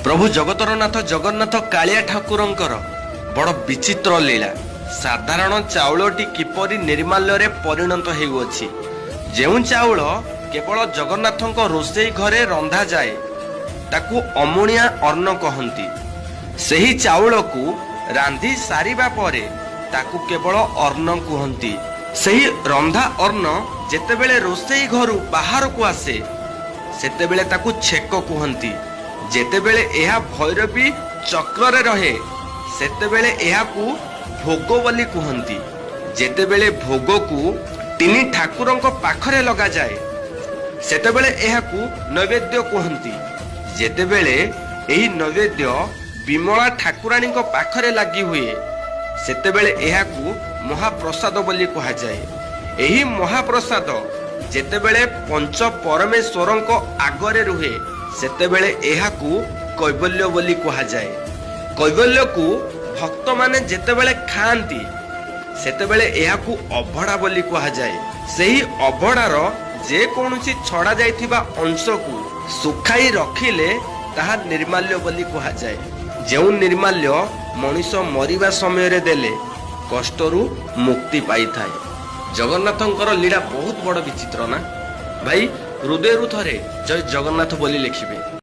ପ୍ରଭୁ ଜଗତର ନାଥ ଜଗନ୍ନାଥ କାଳିଆ ଠାକୁରଙ୍କର ବଡ଼ ବିଚିତ୍ର ଲୀଳା। ସାଧାରଣ ଚାଉଳଟି କିପରି ନିର୍ମାଲ୍ୟରେ ପରିଣତ ହେଉଅଛି। ଯେଉଁ ଚାଉଳ କେବଳ ଜଗନ୍ନାଥଙ୍କ ରୋଷେଇ ଘରେ ରନ୍ଧାଯାଏ, ତାକୁ ଅମୁଣିଆ ଅନ୍ନ କହନ୍ତି। ସେହି ଚାଉଳକୁ ରାନ୍ଧି ସାରିବା ପରେ ତାକୁ କେବଳ ଅନ୍ନ କୁହନ୍ତି। ସେହି ରନ୍ଧା ଅନ୍ନ ଯେତେବେଳେ ରୋଷେଇ ଘରୁ ବାହାରକୁ ଆସେ, ସେତେବେଳେ ତାକୁ ଛେକ କୁହନ୍ତି। ଯେତେବେଳେ ଏହା ଭୈରବୀ ଚକ୍ରରେ ରହେ, ସେତେବେଳେ ଏହାକୁ ଭୋଗ ବୋଲି କୁହନ୍ତି। ଯେତେବେଳେ ଭୋଗକୁ ତିନି ଠାକୁରଙ୍କ ପାଖରେ ଲଗାଯାଏ, ସେତେବେଳେ ଏହାକୁ ନୈବେଦ୍ୟ କୁହନ୍ତି। ଯେତେବେଳେ ଏହି ନୈବେଦ୍ୟ ବିମଳା ଠାକୁରାଣୀଙ୍କ ପାଖରେ ଲାଗି ହୁଏ, ସେତେବେଳେ ଏହାକୁ ମହାପ୍ରସାଦ ବୋଲି କୁହାଯାଏ। ଏହି ମହାପ୍ରସାଦ ଯେତେବେଳେ ପଞ୍ଚ ପରମେଶ୍ୱରଙ୍କ ଆଗରେ ରୁହେ, ସେତେବେଳେ ଏହାକୁ କୈବଲ୍ୟ ବୋଲି କୁହାଯାଏ। କୈବଲ୍ୟକୁ ଭକ୍ତମାନେ ଯେତେବେଳେ ଖାଆନ୍ତି, ସେତେବେଳେ ଏହାକୁ ଅଭଡ଼ା ବୋଲି କୁହାଯାଏ। ସେହି ଅଭଡ଼ାର ଯେକୌଣସି ଛଡ଼ା ଯାଇଥିବା ଅଂଶକୁ ଶୁଖାଇ ରଖିଲେ ତାହା ନିର୍ମାଲ୍ୟ ବୋଲି କୁହାଯାଏ। ଯେଉଁ ନିର୍ମାଲ୍ୟ ମଣିଷ ମରିବା ସମୟରେ ଦେଲେ କଷ୍ଟରୁ ମୁକ୍ତି ପାଇଥାଏ। ଜଗନ୍ନାଥଙ୍କର ଲୀଳା ବହୁତ ବଡ଼ ବିଚିତ୍ର ନା ଭାଇ? ହୃଦୟରୁ ଥରେ ଜୟ ଜଗନ୍ନାଥ ବୋଲି ଲେଖିବେ।